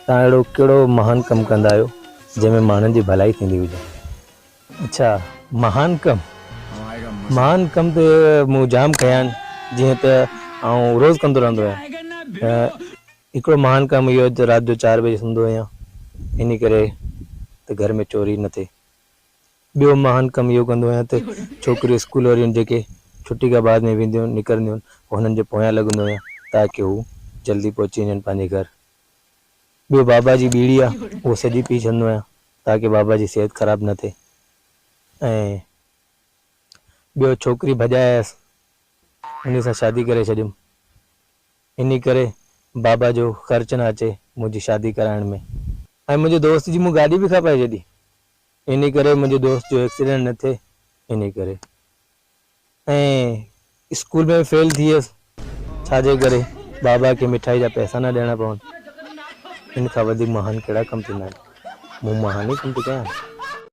توهان اهڙو ڪهڙو مهان ڪم ڪندا آهيو جنهن ۾ ماڻهن جي ڀلائي ٿيندي هجي؟ اڇا مهان ڪم، مهان ڪم ته مون جام ڪيا آهن جيئن ته آئون روز ڪندو رهندو آهيان ته هڪڙو مهان ڪم اهو ته رات جو چار بجي سمهندو آهيان انهي ڪري ته گهر ۾ چوري نه ٿئي. ٻيو مهان ڪم اهو ڪندو آهيان ته ڇوڪريون اسڪول واريون جيڪي ڇٽي کان بعد ۾ وينديون نڪرنديون آهن هنن جي پويان لڳندو آهيان تاڪه هو جلدي پهچي وڃن پنهنجي گهر. ٻيو بابا جي ٻيڙي آ اهو سڄي پي ڇڏندو آهيان تاڪه بابا جي صحت خراب نه ٿئي ۽ ٻيو ڇوڪري ڀڄائي آيس انهي سان شادي ڪري ڇڏيم انهي ڪري بابا جو خرچ نه اچي منهنجي شادي ڪرائڻ ۾ ۽ منهنجي دوست جي مون گاڏي به کپائي ڇڏي انهي ڪري منهنجي دوست جو ايڪسيڊنٽ نه ٿئي انهي ڪري ۽ اسڪول ۾ به فيل ٿي ويس ڇا جي ڪري بابا کي مٺائي جا پئسا نه ڏيڻا پون. ان کان وڌيڪ مهان ڪهڙا ڪم ٿيندا آهن. مون مهان ئي ڪم ٿي ڪيا آهن.